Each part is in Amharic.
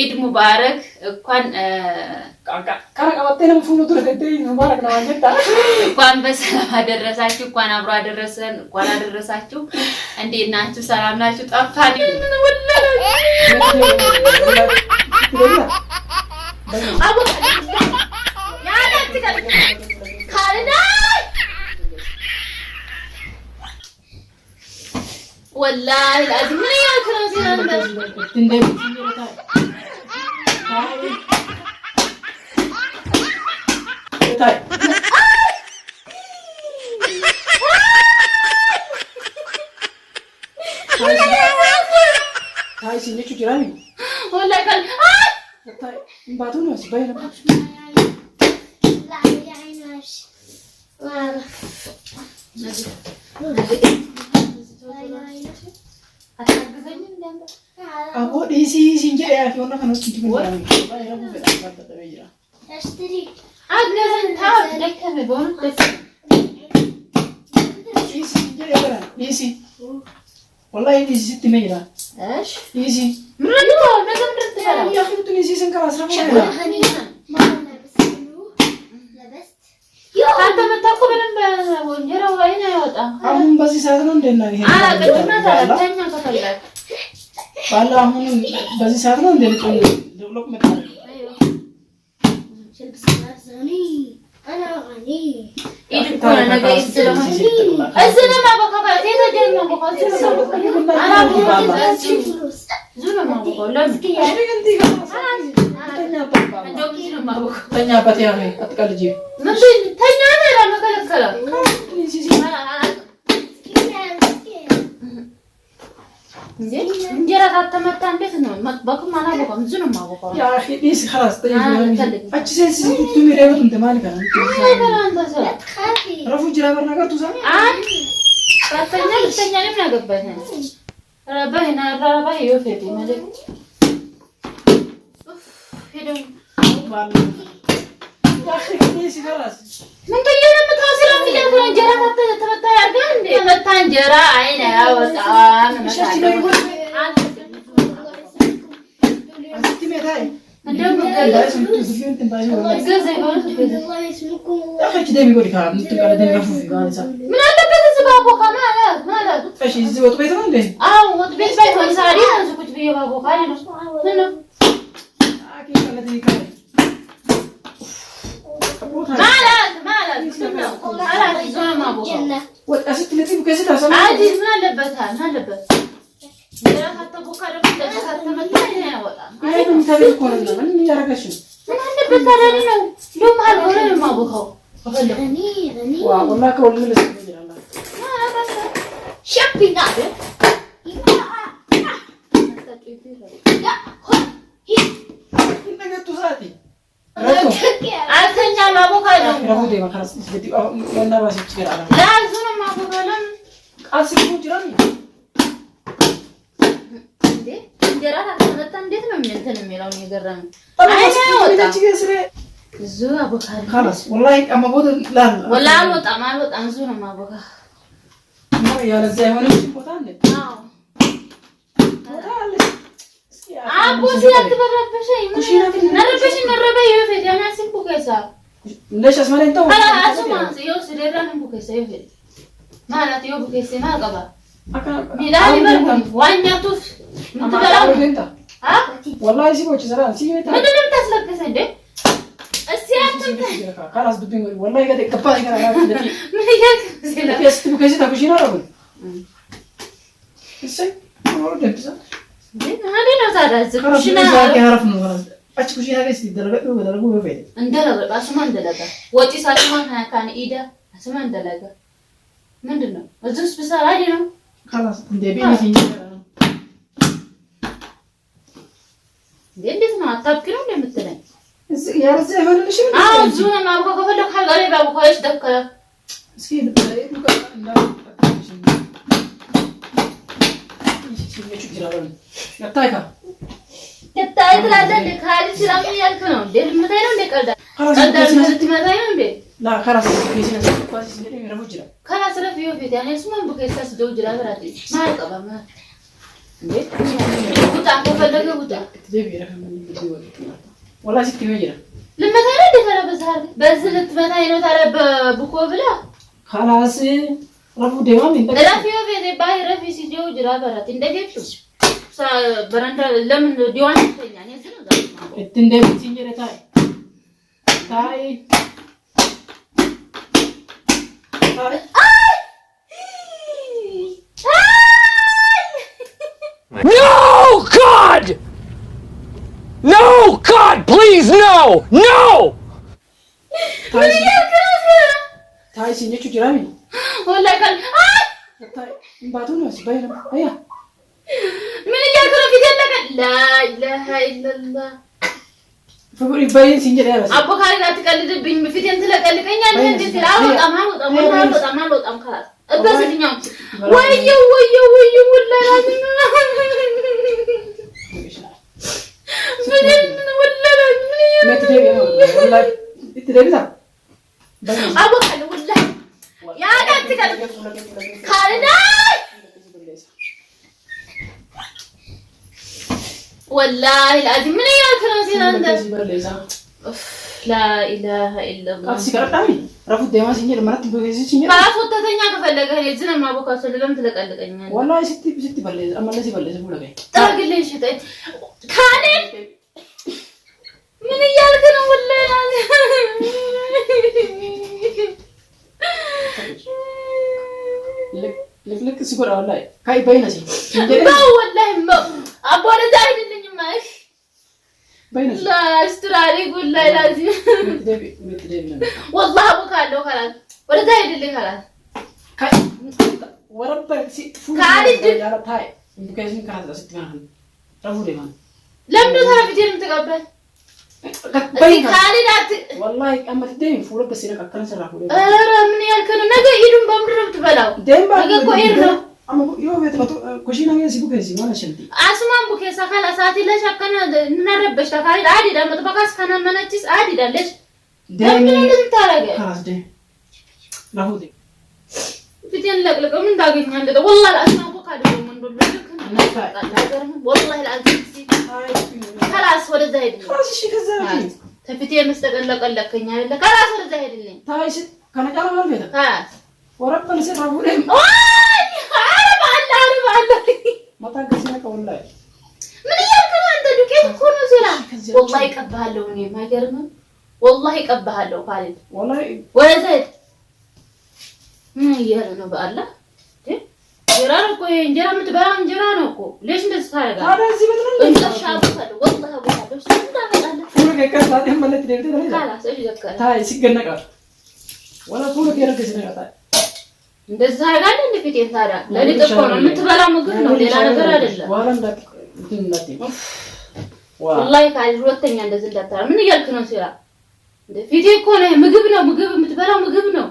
ኢድ ሙባረክ። እንኳን እንኳን በሰላም አደረሳችሁ። እንኳን አብሮ አደረሰን። እንኳን አደረሳችሁ። እንዴት ናችሁ? ሰላም ናችሁ? ጠፋን። ወላሂ ላዚም ምን እያልክ ነው? Aboo dhiisii siin jedhee ati wanna kanatti jira. Dhiisii. Wallahi dhiisii sitti himee jira. Dhiisii. ካልተመታ እኮ በደንብ እንጀራው አይን አይወጣም። አሁን በዚህ ሰዓት ነው እንደ ባለ አሁን በዚህ ሰዓት ነው እንደ ልቆ ተኛበት አትቀልጂ። እንጀራ ካተመታ እንዴት ነው? መጥበቅም አላቦካም። እዚሁ ነው የማቦካው። ተመታ እንጀራ አይን አያወጣም። ምን አለበት እዚህ ባቦካ እዚህ ወጥ ቤት ነው እንዴ? አዎ ወጥ ቤት ባይሆን ሳሪ እዚህ ቁጭ ብዬ ባቦካ ነው። ምን አለበት? ምን አለበት? እንጀራ ካልተመታ እንዴት ነው እንትን የሚለው? የገረመኝ አልወጣም አልወጣም። እዚሁ ነው የማቦካ። ምንድን ነው የምታስለቅሰኝ እንዴ? ምንድን ነው እዚህ ውስጥ ብሰራ ነው። እንዴት ነው አታብኪ ነው እንደምትለኝ? ውጣ፣ ከፈለገ ውጣ። ወላሂ ስትይ ነው ልመታኝ ነው እንዴ? ታዲያ በዚህ አድርገህ በዚህ ልትመታኝ ነው ታዲያ በቡኮ ብላ خلاص ረፉ ደማም እንደ ረፊ ቤቴ ባይ ረፊ ሲጀው ጅራ በራት እንደገቱ በረንዳ ለምን ዲዋን ተኛ እኔ እዚህ ነው ዛሬ እንደ ሲንጀረ ታይ ታይ No, God! No, God, please, no! No! ታይ ታይ ሲንጀቹ ጅራሚ ወላሂ ካል አይ ታይ እንባቱ ነው ሲባይ ነው አያ ምን እያልክ ነው? ፊት የለቀ ላ ኢላሀ ኢለላህ ፍቅር ይባይ ሲንጀረ ያራስ አቦ ካልን አትቀልድብኝ። ፊቴን ትለቀልቀኛለህ እንዴ? ሲል አልወጣም አልወጣም ወላሂ አልወጣም አልወጣም። خلاص እበስልኛው ወየው ወየው ወየው ወላሂ ላዚም ምን ወላሂ ምን መትደብ ነው ወላሂ እትደብዛ አቦ ካልን ወላሂ ያ አትቀልድ ካልን ወላሂ ላዚም ምን እያልክ ነው? ሲል አንተ ላኢላሀ ኢለላህ አክሲ ከረጣሚ ረፉ ደማ ሲንጀረ ማለት በዚህ ሲንጀረ خلاص ወተተኛ ከፈለገ እኔ እዚህ ነው የማቦካው። ስል ለምን ትለቀልቀኛለህ? ወላሂ ስቲ ስቲ በለ አመለሲ በለ ቡለገ ጥረግልኝ። እሺ ጠይ ካሌብ ምን እያልክ ነው? ወላሂ ልክ ልክ ሲጎዳ ወላሂ ካይ በይነሲ ሲንጀረ በው ወላሂ በው አቦ ወደዛ አይደለኝም። አይ በይነሲ ላስትራሪ ወላሂ ላዚም ምትደብ ምትደብ ነው ወላሂ አቦካለሁ። خلاص ወደዛ ሂድልኝ። خلاص ካይ ወረበ ሲ ፉ ካሊድ ያላ ታይ እንከዚን ካዛ ስቲ ማለት ረፉ ደማ ለምንድን ነው ታዲያ ፊቴን የምትቀበል? በይና ካሊድ አት ወላሂ አመት ደም ፉለ በሲና ከከን ሰራ ፉለ ኧረ ምን ያልክ ነው? ነገ ኢዱን በምንድን ነው የምትበላው? ደም ባ ነገ እኮ ኢድ ነው። አማ ዮ ቤት መቶ ኩሽና ገ ሲቡ ከሲ ማለት ሸንቲ አስማን ቡኬሳ ካላ ሰዓት ለሽ አከነ እንረበሽ ተካሊድ አዲ ዳ መጥበቃስ ከነመነችስ አዲ ዳለሽ ደም ለምን እንደዚህ ታረገ? خلاص ደም ረፉ ደም ፊቴን ለቅልቀው ምን ታገኛለህ? ወላሂ አስማ አቮካዶ ነው እንደው ልክ ነው። ወላሂ ለአዚም خلاص ወደዛ ሄድልኝ። خلاص እሺ ከዛ ተፊቴ መስተቀለቀለከኝ አይደለ? خلاص ወደዛ ሄድልኝ። ታይ ሲ ከነጫላ ማለት ቤታ خلاص ወረበን ሲ ረፉ ደም አይ ኧረ በአላህ ኧረ በአላህ ማታ ከሲና ወላሂ ምን እያልክ ነው አንተ? ዱቄት እኮ ነው ዜና። ወላሂ እቀባሃለሁ እኔ አይገርምም? ወላሂ እቀባሃለሁ ካሊድ ወላሂ ወደዛ ሂድ። ምን እያለ ነው? በአላህ እንጀራ ነው እኮ ይሄ እንጀራ የምትበላው እንጀራ ነው እኮ። ليش እንደዚህ ታደርጋለህ? ታዲያ እዚህ ቤት ነው እንጨሻ አቦካለሁ ወላሂ አቦካለሁ። እሱ ምን ታመጣለህ? ፉለ ከከሳ ደም ማለት ደም ተደረገ خلاص እሺ ዘከረ ታይ ሲገነቃ ወላ ፉለ ከረከ ሲነቃ ታይ እንደዚህ ታደርጋለህ እንደ ፊቴን ታዲያ ለሊጥ እኮ ነው የምትበላው ምግብ ነው ሌላ ነገር አይደለም። በኋላ እንዳት እንትን እንዳትይ ዋ ወላሂ ካሊድ ሁለተኛ እንደዚህ እንዳታደርግ። ምን እያልክ ነው? ሲላ እንደ ፊቴ እኮ ነው ምግብ ነው ምግብ የምትበላው ምግብ ነው።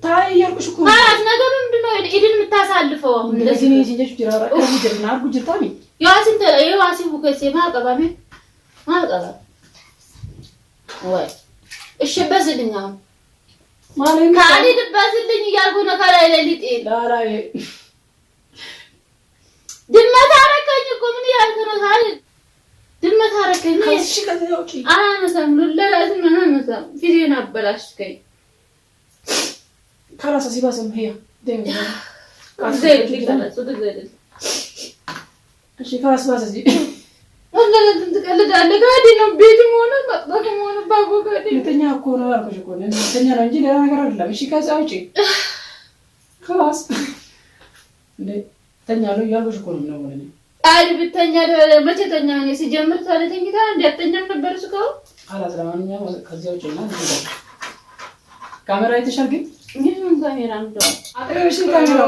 ታይ እያልኩሽ እኮ خلاص ነገ ምንድን ነው ኢድን የምታሳልፈው? አሁን እንደዚህ ነው ሲንጀሽ ጅራራ ከዚህ ጅርና አርጉ ጅርታሚ የዋሲን የዋሲ ቡከሴ ማቀባሚ ማቀባ ወይ እሺ በዝልኝ አሁን ማለት ካሊድ በዝልኝ እያልኩ ነው። ከላይ ሌሊት ላላ ድመት አረከኝ እኮ ምን እያልክ ነው? ካሊድ ድመት አረከኝ። ከዚህ ከዚህ ውጪ አላነሳም ሉላላዝም አላነሳም። ፊቴን አበላሽከኝ። خلاص ሲባስም هي ደም እሺ خلاص ባስ እዚህ ወላሂ ትቀልዳለህ። ጋዲ ነው ቤትም ሆነ መጥበቅም ሆነ ባጎ ጋዲ ልተኛ እኮ ነው ያልኩሽ እኮ ልተኛ ነው እንጂ ሌላ ነገር አይደለም። እሺ ከዛ ውጪ خلاص እንዴ ተኛለሁ እያልኩሽ እኮ ነው ነው እኔ አይ ብተኛ መቼ ተኛ? እኔ ሲጀምር ታዲያ ተኝታ እንዴ አትተኛም ነበር እስካሁን። خلاص ለማንኛውም ከዚያ ውጪ እና ካሜራ አይተሻል ግን ምን ካሜራ ነው? አጠገብሽን ካሜራ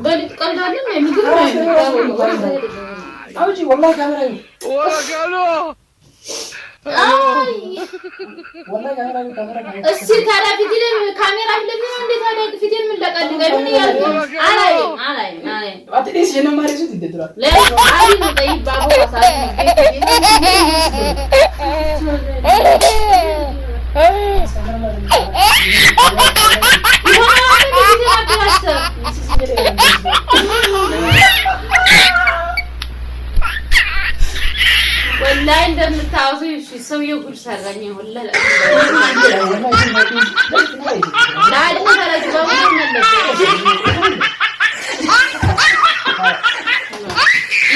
በሊጥ ቀልዳለህ። ምግብ ነው አውጪ ወላሂ ካሜራ ይሁን አይ ወላሂ ካሜራ ይሁን ካሜራ እስኪ ታዲያ ፊቴን ካሜራ ፊት ለፊት ነው እንዴ ታዲያ ፊቴን የምንለቀልቀኝ? ምን እያልክ ነው? አላይም አላይም አላይም። አትዴስ የነማሪ ሱት ይደድራል አይ ነው ጠይብ ባቦ ሳይ ወላሂ እንደምታወሱ ሰውዬው ጉድ ሰራኝ። ወላሂ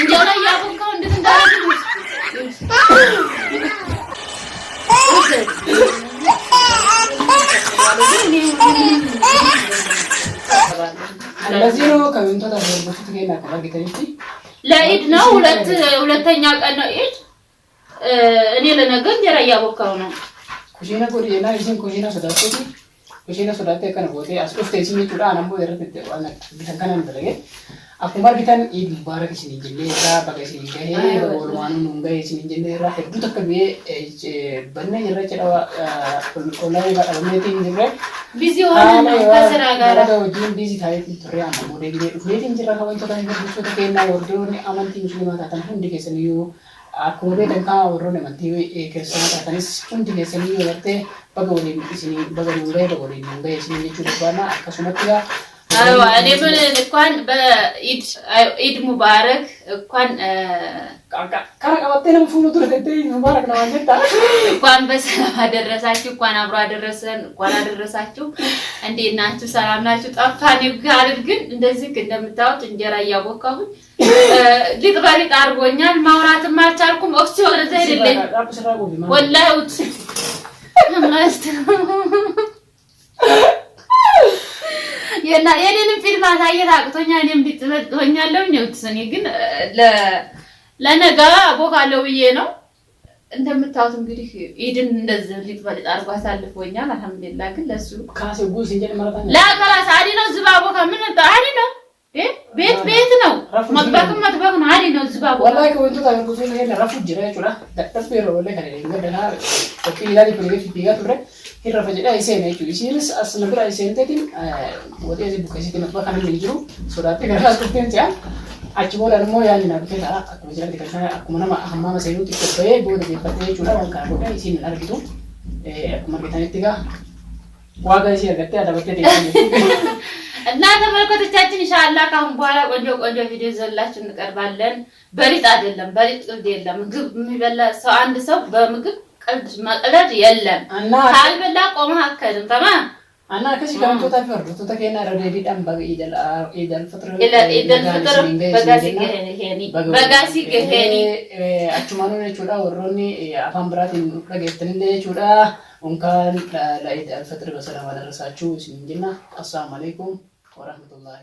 እንጀራ እያቦካሁ እንዴት እንዳደረግን ለዚህ ነው ከሚምጣት ለኢድ ነው። ሁለተኛ ቀን ነው ኢድ። እኔ ለነገ እንጀራ እያቦካሁ ነው። ኩሽና ጎዲና isin ኩሽና sodaatteeti ኩሽና sodaattee akkana gootee as dhufte isin jechuudha. An ammoo irratti waan bitan kanan dalage akkuma argitan Iid Mubaarak isiniin jennee irraa baga isiniin gahee walumaanuu nuun gahee isiniin jennee irraa hedduu takka biyee bannee jirra jedha onlaayinii irraa dhabameetiin jirre. Busy ሆነ ነው ከስራ ጋር Dalagaa wajjin busy ta'eetiin turre amma immoo deebinee dhufneetiin jirra kabajtoota hordoftoota keenyaa warroonni amantii musliimaa taatan hundi keessaniyyuu akkuma beektan kaa warroonni amantii kiristaanaa taatanis hundi keessaniyyuu gartee baga waliin isinii baga nuun gahe baga waliin nuun gahe isinii jechuu barbaadna akkasumatti gaa አይዋ እኔ ምን እንኳን በኢድ ኢድ ሙባረክ እንኳን kana qabattee nama fuula dura teettee Mubaarak namaan jettaa. እንኳን በሰላም አደረሳችሁ። እንኳን አብሮ አደረሰን። እንኳን አደረሳችሁ። እንዴት ናችሁ? ሰላም ናችሁ? ጠፋን ካልን ግን እንደዚህ እንደምታዩት እንጀራ እያቦካሁኝ ሊጥ በሊጥ አድርጎኛል። ማውራትም አልቻልኩም። ኦክሲ ወደዛ ሄደልኝ ወላሂ ውት የኔንም ፊት ማሳየት አቅቶኛል። እኔም ሊጥ በሊጥ ሆኛለሁ። እኔ ግን ለነገ አቦካለሁ ብዬ ነው። እንደምታዩት እንግዲህ ኢድን እንደዚህ ሊጥ በሊጥ አድርጎ አሳልፎኛል። አልሐምዱሊላህ ግን ለሱ ላ አዲ ነው። ዝባቦ ከምን አዲ ነው። ቤት ቤት ነው። መጥበቅም መጥበቅ ነው። አዲ ነው ዝባቦ Wallahi wantoota agarsiisuu hin rafu jira jechuudha. Dadhabbii yeroo wallee kan hin gaddanaa qophii ilaalii piroojeektii fiigaa turre hin rafa jedhee iseen jechuudha. Isiinis as na bira iseenteetiin waxii asii bukkeessitti matbaa kan inni jiru sodaattee gara as dhufteen si'a. Achi booda immoo yaadni naa dhufee ta'a akkuma jiratti kan akkuma nama hammaama seenuutti qophaa'ee booda deeffatee jechuudha waan kana godhee isiin hin argitu. Akkuma argitanitti egaa waagaa isii argattee adabattee deemtee እና ተመልካቾቻችን ኢንሻአላህ ካሁን በኋላ ቆንጆ ቆንጆ ቪዲዮ ይዘላችሁ እንቀርባለን። በሊጥ አይደለም፣ በሊጥ ቀልድ የለም። ምግብ የሚበላ ሰው አንድ ሰው በምግብ ቀልድ መቅለድ የለም። ካልበላ ቆመህ አትከድም። ተማም እና akkasii kabajtootaa fi hordoftoota keenya irra deebiidhaan baga Iid al-Fitr Iid al-Fitr baga si gaheen achumaanuu jechuudha warroonni afaan biraatiin dhageeftanillee jechuudha እንኳን ለኢድ አልፈጥር በሰላም አደረሳችሁ isiniin jenna። አሰላሙ አለይኩም ወረህመቱላሂ